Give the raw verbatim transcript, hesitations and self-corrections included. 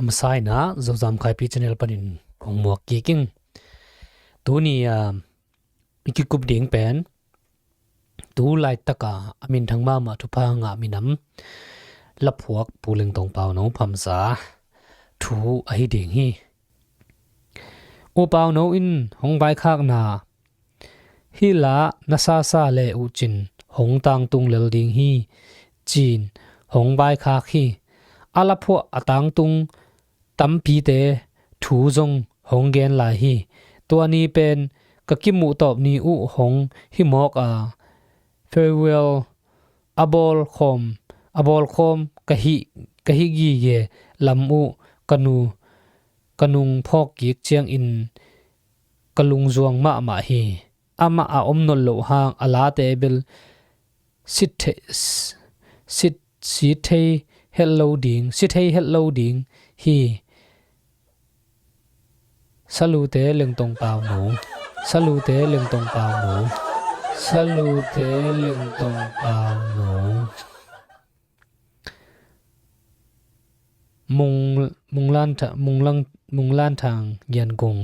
A masa in ah Zozam Khaipi channel panin kong muak kik ing. Tuni a i kikup ding pen tu laitaka a minthang mahmah thupha ngah minam laphuak Pu Lengtong Pauno phamsa thu ahi ding hi. U Pauno in hong vaikhakna, hih la na sasa le uh cin hong tangtung lel ding hi, cin hong vaikhak hi. A laphuak a tangtung tampite thu zong hong gen lai hi. Tua ni pen ka kimuh tawp ni uh hong hi mawk a, farewell a bawlkhawm a bawlkhawm ka hih ka hih gige lam uh ka nu ka nung phawk kik ciangin ka lungzuang mahmah hi. Amah a om nawn loh hang a late bel sit thei sit sit thei het lo ding sit thei het lo ding hi. Salute Lengtong Pauno. Salute Lengtong Pauno. Salute Lengtong Pauno. Mung Munglan Tha- Munglang Munglan Thang Yangon.